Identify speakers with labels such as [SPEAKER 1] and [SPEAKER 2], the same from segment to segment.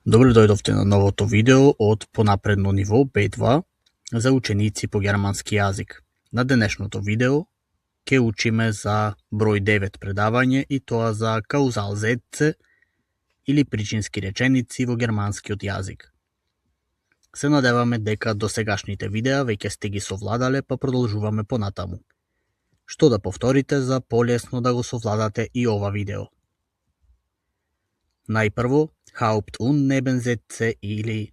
[SPEAKER 1] Добро дојдовте на новото видео од понапредно ниво B2 за ученици по германски јазик. На денешното видео ќе учиме за број 9 предавање и тоа за Kauzalsätze или причински реченици во германскиот јазик. Се надеваме дека досегашните видеа веќе сте ги совладале, па продолжуваме понатаму. Што да повторите за полесно да го совладате и ова видео. Најпрво, Haupt- und Nebensätze или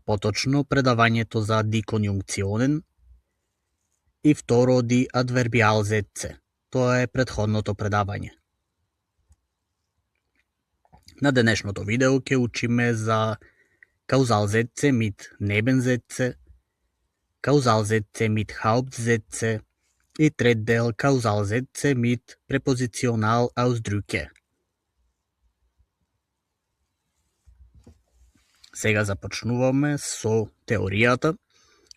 [SPEAKER 1] поточно предавањето за Die Konjunktionen и второ Die Adverbialsätze. Тоа е претходното предавање. На денешното видео ќе учиме за Kauzalsätze mit Nebensätze, Kauzalsätze mit Hauptsätze и трет дел Kauzalsätze mit Präpositionalausdrücke. Сега започнуваме со теоријата,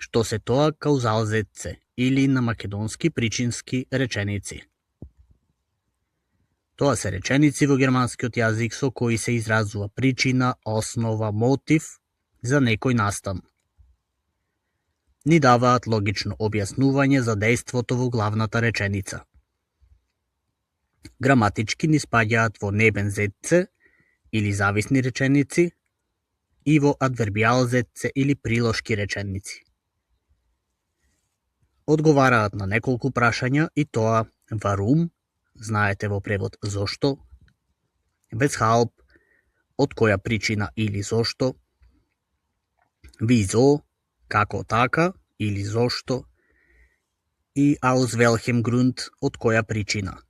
[SPEAKER 1] што се тоа Kauzalsätze или на македонски причински реченици. Тоа се реченици во германскиот јазик со кои се изразува причина, основа, мотив за некој настан. Ни даваат логично објаснување за дејството во главната реченица. Граматички ни спаѓаат во Nebensätze или зависни реченици и во Adverbialsätze или прилошки реченици. Одговараат на неколку прашања и тоа warum, знаете во превод зошто, weshalb, од која причина или зошто, wieso, како така или зошто, и aus welchem Grund, од која причина.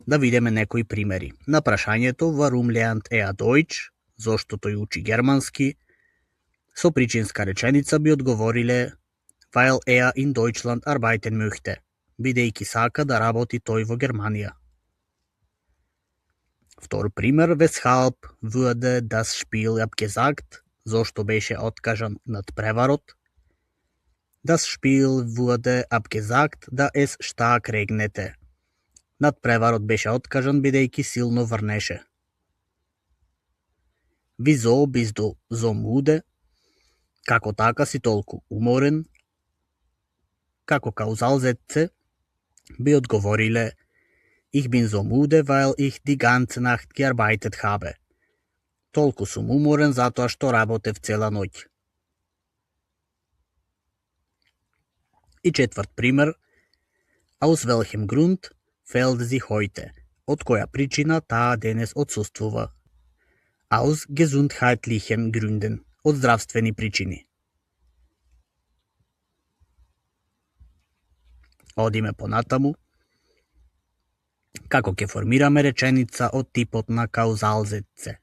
[SPEAKER 1] Да видиме некои примери. На прашањето warum lernt er Deutsch, зошто тој учи германски, со причинска реченица би одговориле weil er in Deutschland arbeiten möchte, бидејќи сака да работи тој во Германија. Втор пример, weshalb wurde das Spiel abgesagt, зошто беше откажан надпреварот. Das Spiel wurde abgesagt, da es stark regnete. Надпреварот беше откажан бидејќи силно врнеше. Wieso bist du so müde? Како така си толку уморен? Како Kauzalsätze би одговориле Ich bin so müde, weil ich die ganze Nacht gearbeitet habe. Толку сум уморен затоа што работев цела ноќ. И четврт пример, aus welchem Grund fehlt sie heute? Од која причина таа денес отсуствува? Aus gesundheitlichen Gründen, од здравствени причини. Одиме понатаму. Како ќе формираме реченица од типот на Kauzalsätze?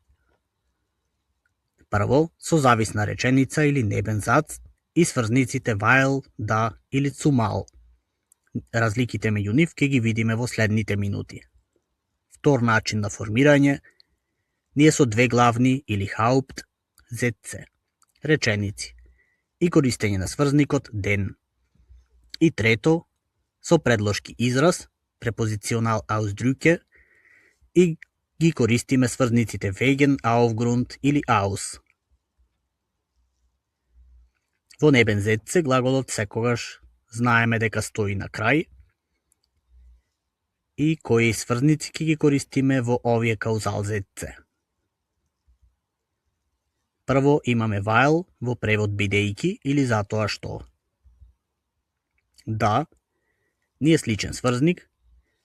[SPEAKER 1] Прво, со зависна реченица или Nebensatz и сврзниците weil, да или zumal. Разликите меѓу нив ќе ги видиме во следните минути. Втор начин на формирање, ние со две главни или Hauptsätze, реченици, и користење на сврзникот den. И трето, со предлошки израз, Präpositionalausdrücke, и ги користиме сврзниците wegen, aufgrund или aus. Во Nebensätze глаголот секогаш знаеме дека стои на крај и кои сврзници ќе ги користиме во овие Kauzalsätze. Прво имаме weil во превод бидејќи или затоа што. Да, ние сличен сврзник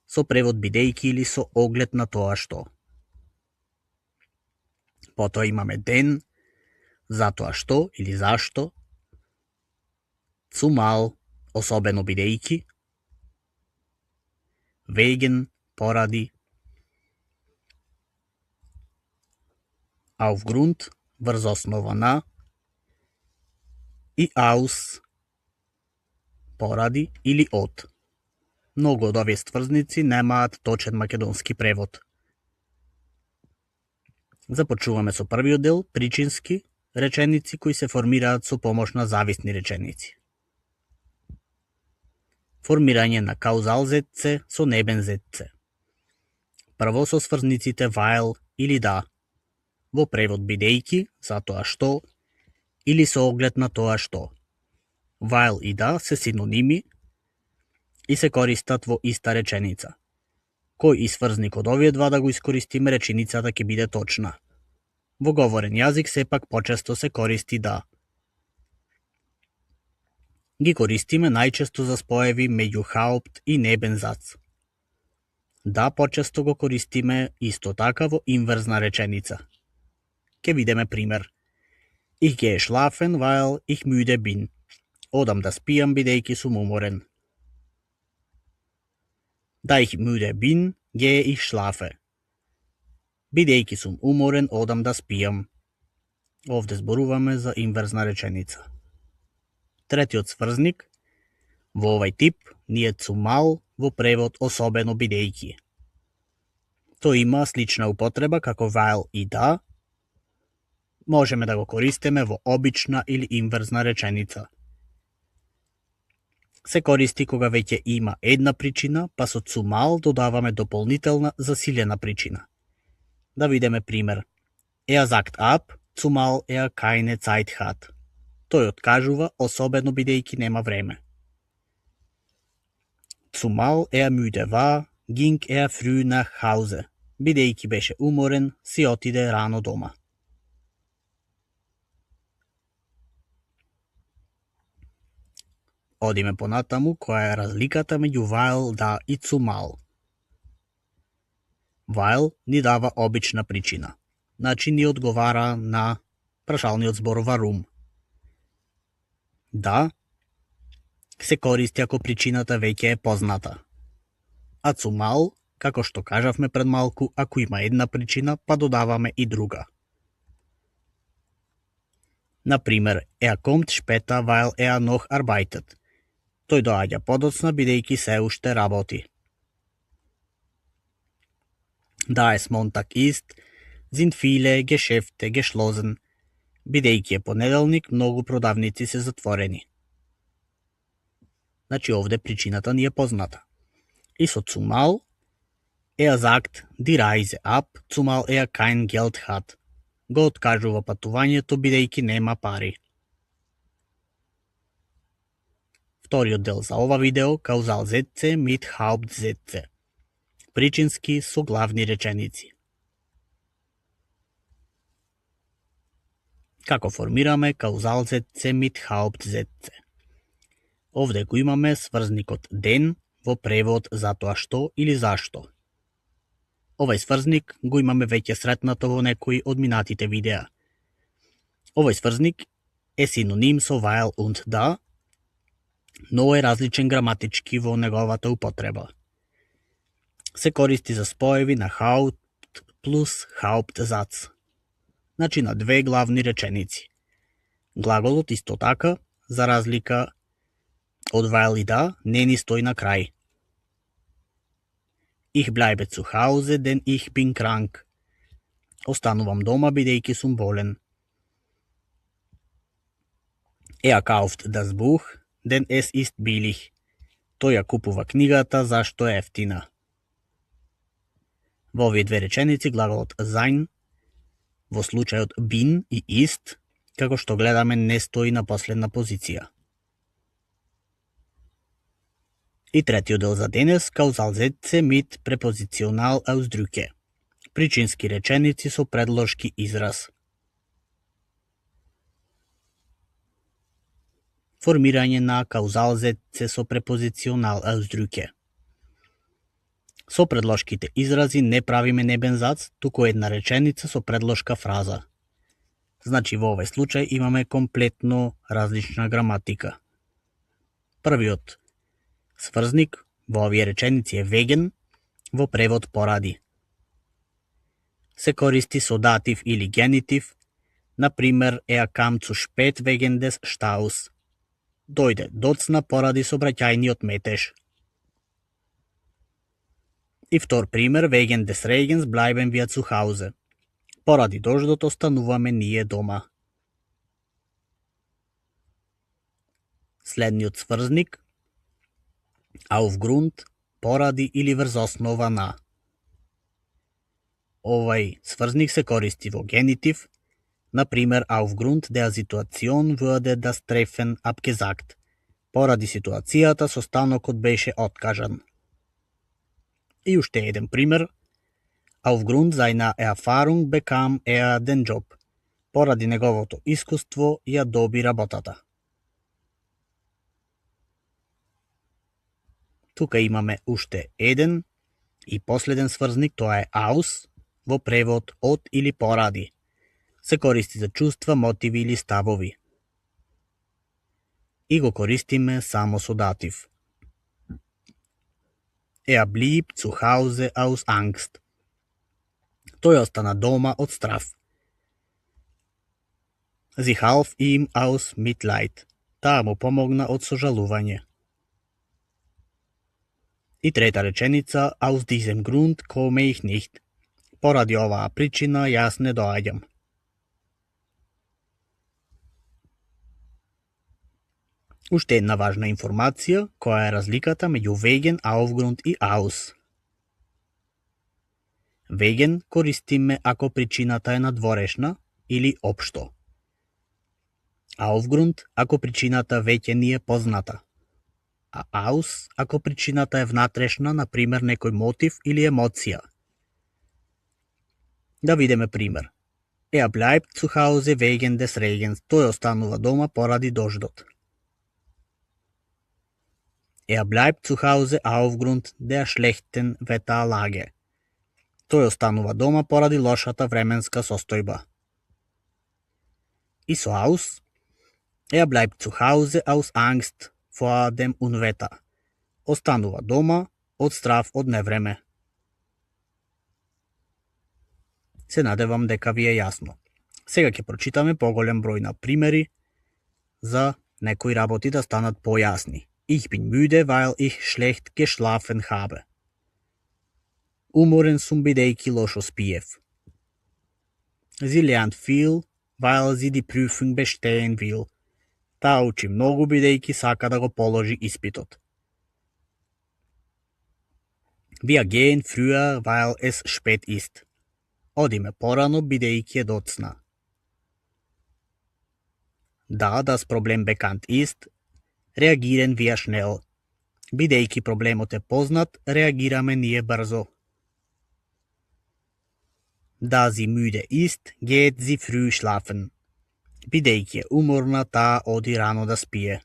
[SPEAKER 1] со превод бидејќи или со оглед на тоа што. Потоа имаме den, затоа што или зашто, zumal, особено бидејќи, wegen, поради, aufgrund, врз основа на, и aus, поради или од. Многу од овие стврзници немаат точен македонски превод. Започнуваме со првиот дел, причински реченици кои се формираат со помош на зависни реченици. Формирање на Kauzalsätze со Nebensätze. Прво со сврзниците weil или да. во превод бидејќи, затоа што, или со оглед на тоа што. While и да се синоними и се користат во иста реченица. Кој сврзник од овие два да го искористиме, реченицата ќе биде точна. Во говорен јазик сепак почесто се користи да. Ги користиме најчесто за споеви меѓу Haupt и Nebensatz. Да почесто го користиме исто така во инверзна реченица. Ке видиме пример. Ich gehe schlafen, weil ich müde bin. Одам да спијам бидејќи сум уморен. Da ich müde bin, gehe ich schlafe. Бидејќи сум уморен, одам да спијам. Овде зборуваме за инверзна реченица. Третиот сврзник, во овај тип, ние zumal во превод особено бидејќи. Тој има слична употреба како while и да. Можеме да го користиме во обична или инверзна реченица. Се користи кога веќе има една причина, па со zumal додаваме дополнителна засилена причина. Да видиме пример. Sagt ab, zumal keine Zeit hat. Тој откажува, особено бидејќи нема време. Zumal müde war, ging früh nach Hause. Бидејќи беше уморен, си отиде рано дома. Одиме понатаму, која е разликата меѓу while, да и zumal. While ни дава обична причина. Значи ни одговара на прашалниот збор warum. Да се користи ако причината веќе е позната. А zumal, како што кажавме пред малку, ако има една причина, па додаваме и друга. Например, kommt später, weil noch arbeitet. Тој доаѓа подоцна бидејќи се уште работи. Da es Montag ist, sind viele Geschäfte geschlossen. Бидејќи е понеделник, многу продавници се затворени. Значи овде причината ни е позната. И со zumal, sagt die Reise ab, zumal kein Geld hat. Го откажува патувањето бидејќи нема пари. Вториот дел за ова видео, Kausalsätze mit Hauptsätze. Причински со главни реченици. Како формираме Kausalsätze mit Hauptsätze? Овде го имаме сврзникот den во превод затоа што или зашто. Овај сврзник го имаме веќе сретнато во некои од минатите видеа. Овај сврзник е синоним со while und da, но е различен граматички во неговата употреба. Се користи за споеви на Haupt плюс Hauptsatz, значи на две главни реченици. Глаголот исто така, за разлика од while и да, не ни стои на крај. Ich bleibe zu Hause, denn ich bin krank. Останувам дома бидејќи сум болен. Kauft das Buch, denn es ist billig. Тој ја купува книгата зашто е ефтина. Во овие две реченици глаголот sein во случајот bin и ist, како што гледаме, не стои на последна позиција. И третиот дел за денес, Kausalsätze mit Präpositionalausdrücke. Причински реченици со предложки израз. Формирање на Kausalsätze со Präpositionalausdrücke. Со предложките изрази не правиме Nebensatz, туку една реченица со предложка фраза. Значи во овој случај имаме комплетно различна граматика. Првиот сврзник во овие реченици е wegen, во превод поради. Се користи со датив или генитив, например kam zu spät wegen des Staus. Дојде доцна поради сообраќајниот метеж. И втор пример, wegen des Regens bleiben wir zu Hause. Поради дождот остануваме ние дома. Следниот сврзник, aufgrund, поради или врз основа на. Овај сврзник се користи во генитив, например aufgrund der Situation wurde das Treffen abgesagt. Поради ситуацијата состанокот беше откажан. И уште еден пример. Aufgrund seiner Erfahrung bekam den Job. Поради неговото искуство ја доби работата. Тука имаме уште еден и последен сврзник, тоа е aus, во превод од или поради. Се користи за чувства, мотиви или ставови. И го користиме само со датив. Blieb zu Hause aus Angst. Тој остана дома од страв. Sie half ihm aus Mitleid. Таа му помогна од сожалување. И трета реченица, aus diesem Grund komme ich nicht. Поради оваа причина јас не доаѓам. Уште една важна информација, која е разликата меѓу wegen, aufgrund и aus. Wegen користиме ако причината е надворешна или општо. Aufgrund ако причината веќе ни е позната. А aus ако причината е внатрешна, например некој мотив или емоција. Да видиме пример. Bleibt zu Hause wegen des Regens. Тој останува дома поради дождот. Bleibt zu Hause aufgrund der schlechten Wetterlage. Тој останува дома поради лошата временска состојба. И со aus, bleibt zu Hause aus Angst vor dem Unwetter. Останува дома од страв од невреме. Се надевам дека ви е јасно. Сега ќе прочитаме поголем број на примери за некои работи да станат појасни. Ich bin müde, weil ich schlecht geschlafen habe. Уморен сум бидејќи лошо спиев. Sie lernt viel, weil sie die Prüfung bestehen will. Таа учи многу бидејќи сака да го положи испитот. Wir gehen früher, weil es spät ist. Одиме порано бидејќи е доцна. Da das Problem bekannt ist, reagieren wir schnell. Бидејќи проблемот е познат, реагираме ние брзо. Da sie müde ist, geht sie früh schlafen. Бидејќи е уморна, таа оди рано да спие.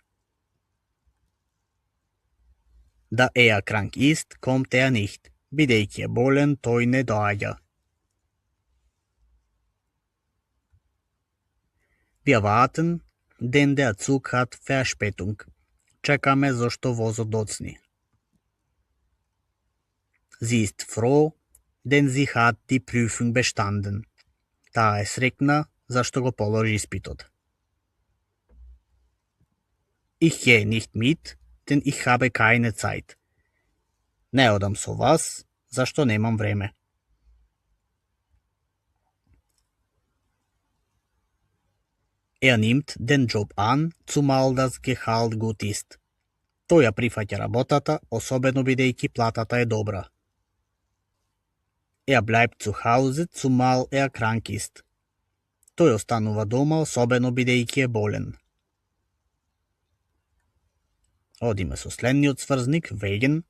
[SPEAKER 1] Da krank ist, kommt nicht. Бидејќи е болен, тој не доаѓа. Wir warten, denn der Zug hat Verspätung. Чекаме зашто возот доцни. Sie ist froh, denn sie hat die Prüfung bestanden. Таа е срекна зашто го положи испитот. Ich gehe nicht mit, denn ich habe keine Zeit. Не одам со вас, зашто немам време. Nimmt den Job an, zumal das Gehalt gut ist. Тој ја прифаќа работата, особено бидејќи платата е добра. Bleibt zu Hause, zumal krank ist. Тој останува дома, особено бидејќи е болен. Одиме со следниот сврзник, wegen.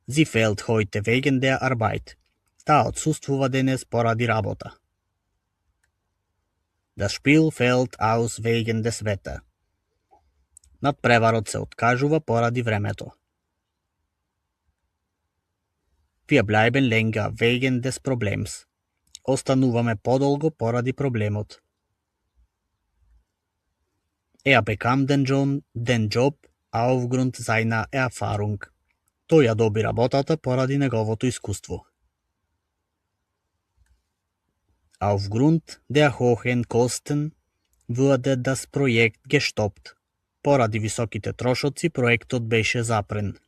[SPEAKER 1] Sie fehlt heute wegen der Arbeit. Таа отсуствува денес поради работа. Das Spiel fällt aus wegen des Wetter. Надпреварот се откажува поради времето. Wir bleiben länger wegen des Problems. Остануваме подолго поради проблемот. Bekam den Job aufgrund seiner Erfahrung. Тој ја доби работата поради неговото искуство. Aufgrund der hohen Kosten wurde das Projekt gestoppt. Поради високите трошоци проектот беше запрен.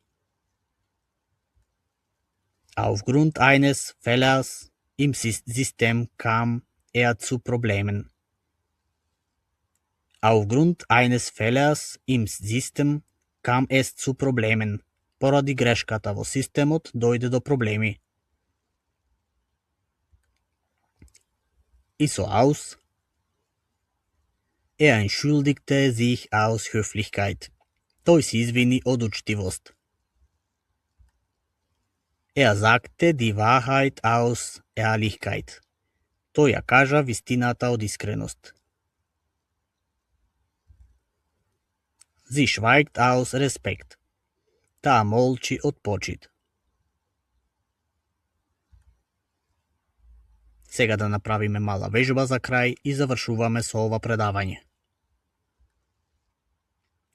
[SPEAKER 1] Aufgrund eines Fehlers im System kam zu Problemen. Aufgrund eines Fehlers im System kam es zu Problemen. Поради грешката во системот дојде до проблеми. и со aus. Entschuldigte sich aus Höflichkeit. Тој се извини од учтивост. Sagte die Wahrheit aus Ehrlichkeit. Тој ја кажа вистината од искреност. Sie schweigt aus Respekt. Таа молчи од почит. Сега да направиме мала вежба за крај и завршуваме со ова предавање.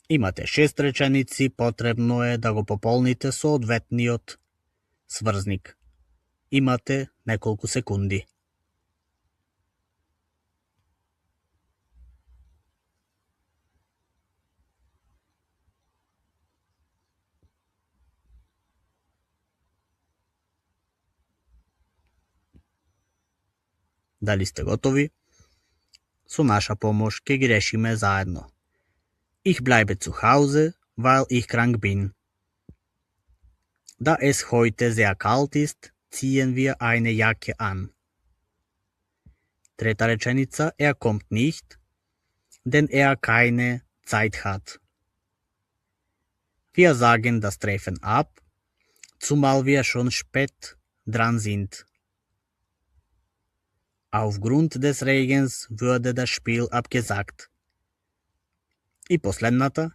[SPEAKER 1] Имате 6 реченици, потребно е да го пополните со одветниот сврзник. Имате неколку секунди. Дали сте готови? Со наша помош ќе ги решиме заедно. Ich bleibe zu Hause, weil ich krank bin. Da es heute sehr kalt ist, ziehen wir eine Jacke an. Трета реченица, kommt nicht, denn keine Zeit hat. Wir sagen das Treffen ab, zumal wir schon spät dran sind. Aufgrund des Regens wurde das Spiel abgesagt. И последната,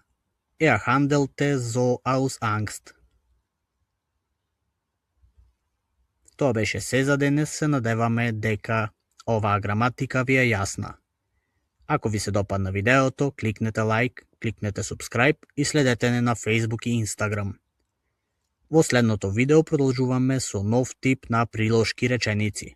[SPEAKER 1] handelte so aus Angst. Тоа беше се за денес, се надеваме дека оваа граматика ви е јасна. Ако ви се допадна видеото, кликнете лайк, кликнете subscribe и следете не на Facebook и Instagram. Во следното видео продолжуваме со нов тип на приложки реченици.